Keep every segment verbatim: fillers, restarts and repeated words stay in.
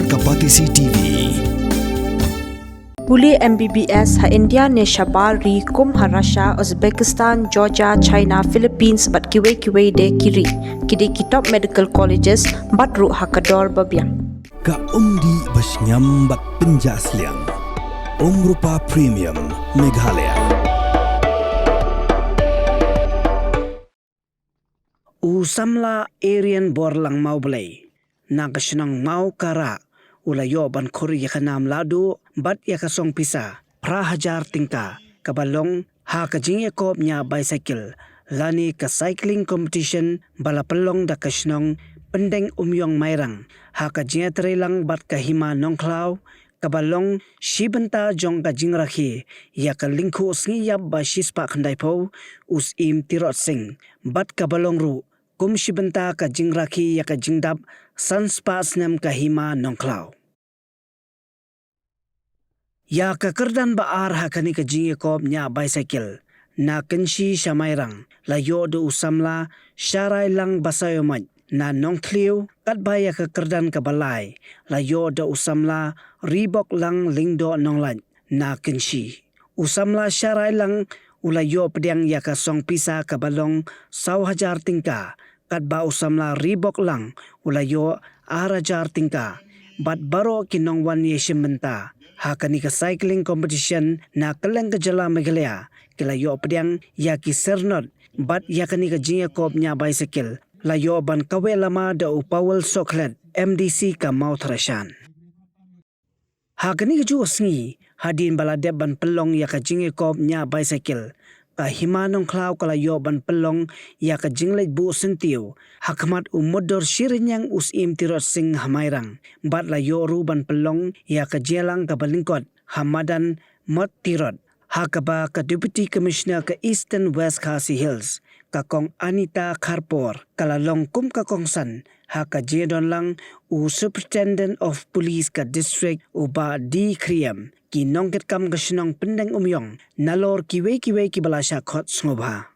Ka Batesi T V. Pule M B B S ha India ne shabar ri kum ha Russia, Uzbekistan, Georgia, China, Philippines bad kiwei kiwei de ki ri. Ki dei ki top medical colleges bad ruh ha ka dor ba biang. Ka umdih ba shngiam bad pynjah sliang. Umrupa Premium Meghalaya. U samla Arian Borlang Mawblei na ka shnong Mawkara u la ïoh ban khur ïa ka nam lahduh bad ïa ka song pisa phra hajar tyngka kaba long ha ka jingïakop ñiah bicycle lane ka cycling competition ba la pynlong da ka shnong Pyndeng Umïong Mairang ha ka jingïatreilang bad ka Hima Nongkhlaw, kaba long shi bynta jong ka jingrakhe ïa ka lyngkhuh sngi ïap ba shispah khyndaiphew u Syiem Tirot Sing bad kaba long ruh kum shi bynta ka jingrakhe ïa ka jingdap san spah snem ka Hima Nongkhlaw. Ïa ka kyrdan ba ar ha kane ka jingïakop ñiah bicycle na Kynshi sha Mairang la ïoh da u samla Sharai Lang Basaiawmoit na Nongthliew, katba ïa ka kyrdan kaba lai la ïoh da u samla Ribok Lang Lyngdoh Nonglait na Kynshi. U samla Sharai Lang u la ïoh pdiang ïa ka song pisa kaba long saw hajar tyngka, katba u samla Ribok Lang u la ïoh ar hajar tyngka. Bad baroh ki nongwan ïashim bynta ha kane ka cycling competition na kylleng ka jylla Meghalaya ki la ïoh pdiang ïa ki syrnod, bad ïa kane ka jingïakop ñiah bicycle la ïoh ban kaweh lama da u Pawel Sohkhlet, M D C ka Mawthrashan. Ha kane kajuh ka sngi, hadien ba la dep ban pynlong ïa ka jingïakop ñiah bicycle, ka Hima Nongkhlaw ka la ïoh ban pynlong ïa ka jingleit buh syntiew ha khmat u mutdur shi rynïeng u Syiem Tirot Sing ha Mairang, bad la ïoh ruh ban pynlong ïa ka jingïalang kaba lyngkot ha madan Mot Tirot, ha kaba ka Deputy Commissioner ka Eastern West Khasi Hills, ka Kong Anita Kharpor, ka la long kum ka kongsan ha ka jingdonlang u Superintendent of Police ka district, u Bah D Khriem, ki nongkitkam ka shnong Pyndeng Umïong, nalor kiwei kiwei kiba la shah khot sngewbha.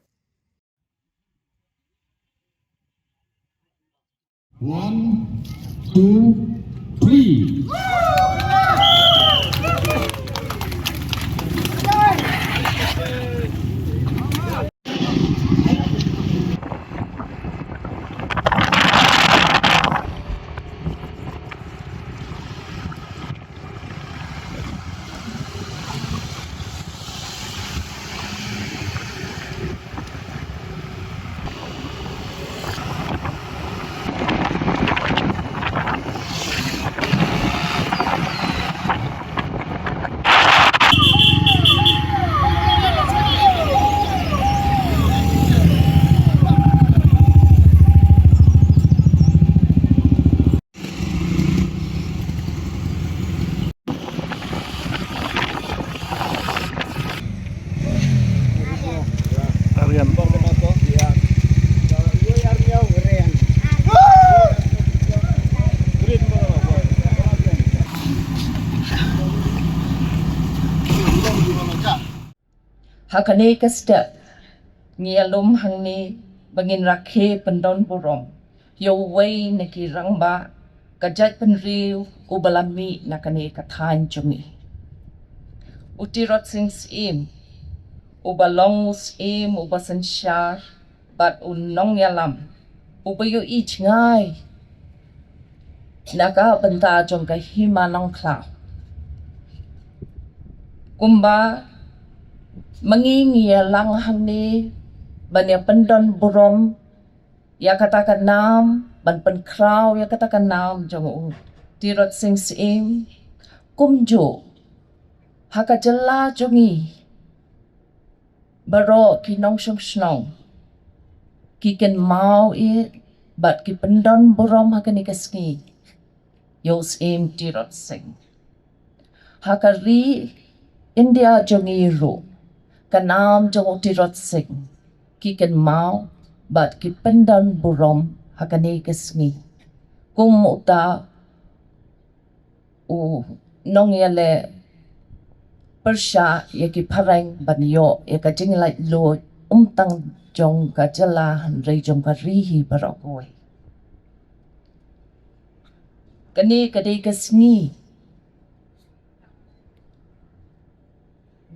One, two, three. Ha kane ka step, ngi ïalum hangne ba ngin rakhe pyndon burom ïa uwei na ki rangbah ka jaitbynriew uba la mih na kane ka thaiñ jong ngi. U Tirot Sing Syiem, uba long u syiem uba synshar bad u nongïalam uba ïohi jngai na ka bynta jong ka Hima Nongkhlaw. Kumba ma ngi ngi ïalang hangne ban ïa pyndon burom ïa kata ka nam, ban pynkhraw ïa kata ka nam jong u Tirot Sing Syiem, kumjuh ha ka jylla jong ngi, baroh ki nongshong shnong ki kynmaw ïa bad ki pyndon burom ha kane ka sngi ïa u Syiem Tirot Sing. Ha ka ri India jong ngi ruh, ka nam jong u Tirot Sing ki kynmaw bad ki pyndon burom ha kane ka sngi kum uta u nongïaleh pyrshah ïa ki phareng ban ïoh ïa ka jinglaitluid, ym tang jong ka jylla hynrei jong ka ri hi baroh kawei. Kane ka dei ka sngi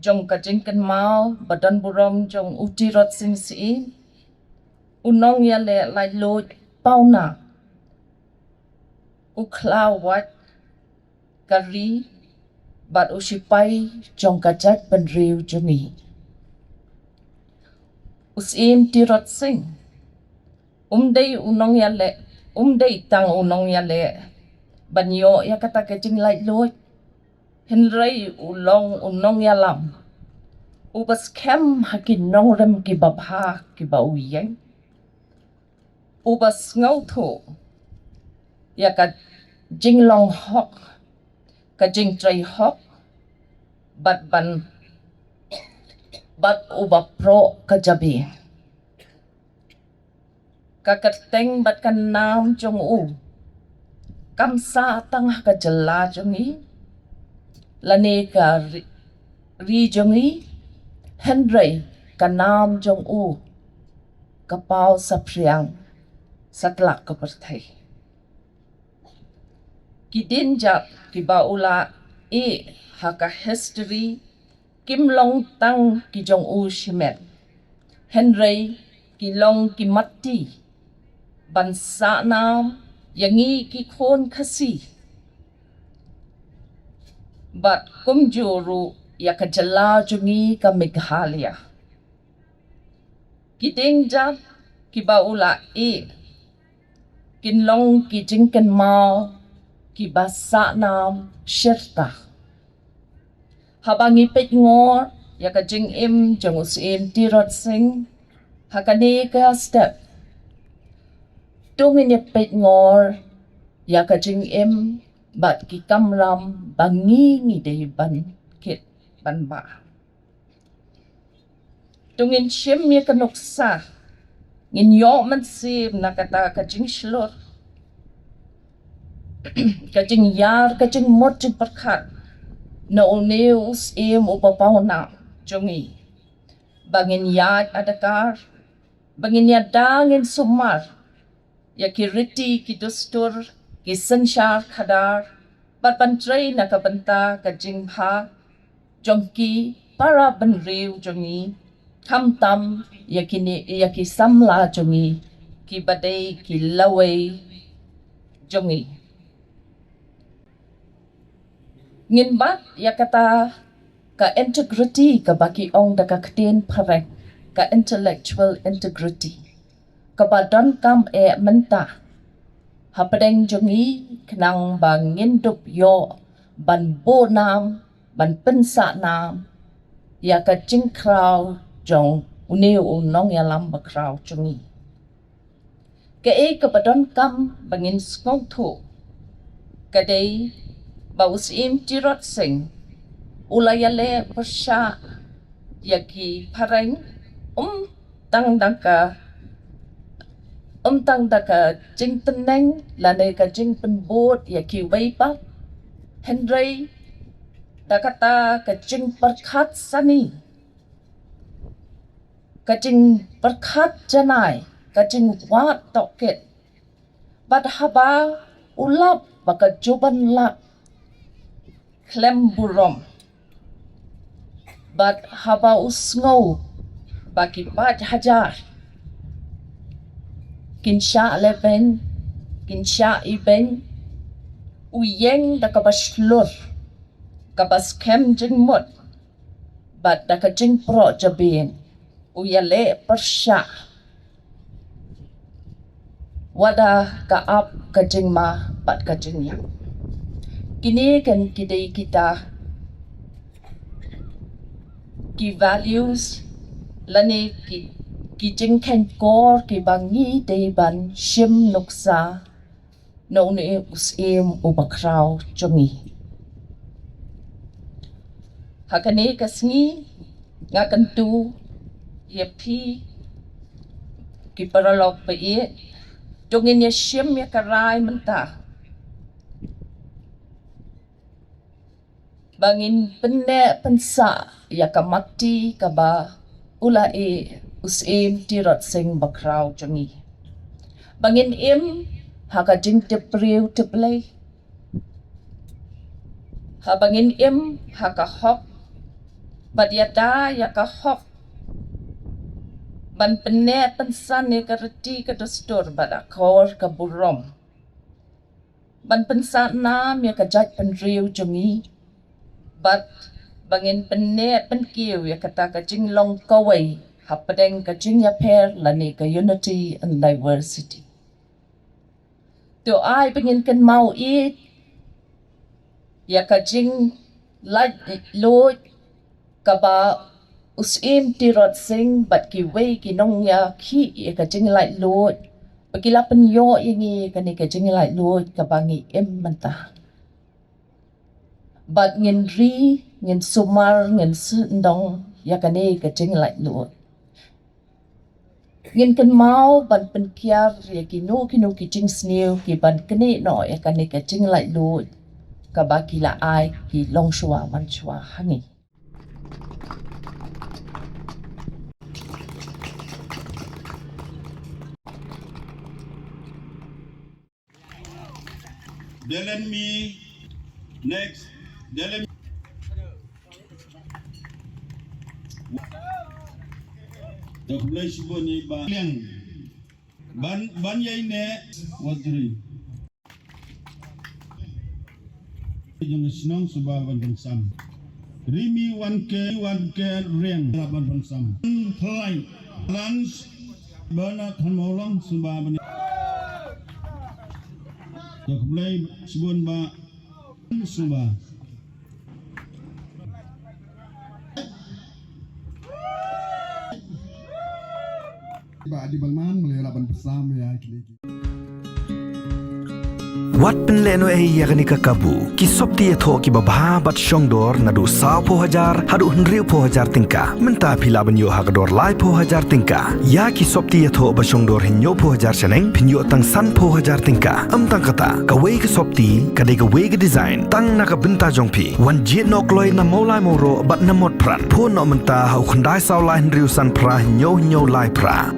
jong ka jingkynmaw ba don burom jong u Tirot Sing Syiem, u nongïaleh laitluid pawnam, u khlaw wait ka ri bad u sipai jong ka jaitbynriew jong ngi. U Syiem Tirot Sing um dei u nongïaleh, um dei tang u nongïaleh ban ïoh ïa kata ka jinglaitluid, hynrei u long u nongïalam uba skhem ha ki nongrim kiba bha kiba u ïeng, uba sngewthuh ïa ka jinglong hok, ka jingtrei hok, bad ban, bad uba proh ka jabieng. Ka kyrteng bad ka nam jong u kam sah tang ha ka jylla jong ngi lane ka ri, ri jong ngi, hynrei ka nam jong u ka paw saphriang satlak ka pyrthei. Ki dienjat kiba u la ïeh ha ka history kim long tang ki jong u shimet, hynrei ki long ki matti ban sahnam ïa ngi ki khun Khasi bad kumjuh ruh ïa ka jylla jong ngi ka Meghalaya. Ki dienjat kiba u la ïeh kin long ki jingkynmaw kiba sahnam shirta. Haba ngi peit ngor ïa ka jingim jong u Syiem Tirot Sing ha kane ka step, to ngin ïa peit ngor ïa ka jingim bad ki kamram ba ngi ngi dei ban kit ban bah. To ngin shim ïa ka nuksa, ngin ïoh mynsiem na kata ka jingshlur, ka jingïar, ka jingmut jingpyrkhat na une u Syiem uba pawnam jong ngi, ba ngin ïaid adkar, ba ngin ïada ngin sumar ïa ki riti ki dustur, ki synshar khadar, bad ban trei na ka bynta ka jingbha jong ki para bynriew jong ngi, khamtam ïa kine, ïa ki samla jong ngi kiba dei ki lawei jong ngi. Ngin bat ïa kata ka integrity kaba ki ong da ka ktien phareng, ka intellectual integrity, kaba donkam eh mynta hapdeng jong ngi khnang ba ngin dup ïoh ban buh nam, ban pynsahnam ïa ka jingkhraw jong une u nongïalam bakhraw jong ngi. Kaei kaba donkam ba ngin sngewthuh ka dei ba u Syiem Tirot Sing u la ïaleh pyrshah ïa ki phareng, um tang da ka, um tang da ka jingtneng lane ka jingpynbud ïa kiwei pat, hynrei da kata ka jingpyrkhat sani, ka jingpyrkhat janai, ka jingwad tohkit. Bad haba u lap ba ka juban lak khlem burom, bad haba u sngew ba ki paid hajar kin shah lehbeiñ, kin shah ibeiñ, u ïeng da kaba shlur, kaba skhem jingmut, bad da ka jingproh jabieng u ïaleh pyrshah wat la ka ap ka jingma bad ka jingïap. Kine kan ki dei kita ki values lane ki, ki jingkheiñ kor kiba ngi dei ban shim nuksa na une u Syiem uba khraw jong ngi. Ha kane ka sngi nga kyntu ïa phi ki paralok ba ïeit, to ngin ïa shim ïa ka rai mynta ba ngin pynneh pynsah ïa ka matti kaba u la ïeh u Syiem Tirot Sing Bakhraw jong ngi. Ba ngin im ha ka jingtip briew tip Blei, Haba ngin im ha ka hok bad ïada ïa ka hok ban pynneh pynsan ïa ka riti ka dustur bad akor ka burom ban pynsah nam ïa ka jaitbynriew jong ngi bad ba ngin pynneh pynkiew ïa kata ka jinglong kawei hapdeng ka jingïapher lane ka unity and diversity. To ai ba ngin kynmaw ïa ïa ka jinglaitluid kaba u Syiem Tirot Sing bad kiwei ki nongïakhih ïa ka jinglaitluid ba ki la pynïoh ïa ngi ïa kane ka jinglaitluid kaba ngi im mynta. Bad ngin ri, ngin sumar, ngin sngewdong ïa kane ka jinglaitluid. Ngin kynmaw ban pynkiar ïa kino kino ki jingsniew ki ban knieh noh ïa kane ka jinglaitluid kaba ki la ai ki longshuwa manshuwa ha ngi. Delen mi next. Delen. Dak blai shibun i ba liang. Ban ban yai ne wajri. Jong shnong suba ban ban sam. Rimi wan ke wan ke riang ban ban sam. Thlai. Lans bana than maulang suba ban. Dak blai shibun ba. Suba. Ba di bangman mele la ban bersam ya kini. Wat pynlehnohei ïa kane ka kabu. Ki sopti ïathoh kiba bha bad shongdor naduh sawphew hajar haduh hynriewphew hajar tyngka. Mynta phi lah ban ïoh ha ka dor laiphew hajar tyngka. Ïa ki sopti ïathoh ba shongdor hynñiewphew hajar shaneng phin ïoh tang sanphew hajar tyngka. Ym tang kata, kawei ka sopti ka dei kawei ka design tang na ka bynta jong phi. Wan jied noh kloi na Mawlai Mawroh bad na Motphran. Phone noh mynta ha u khyndai saw lai hynriew san phra hynñiew hynñiew lai phra.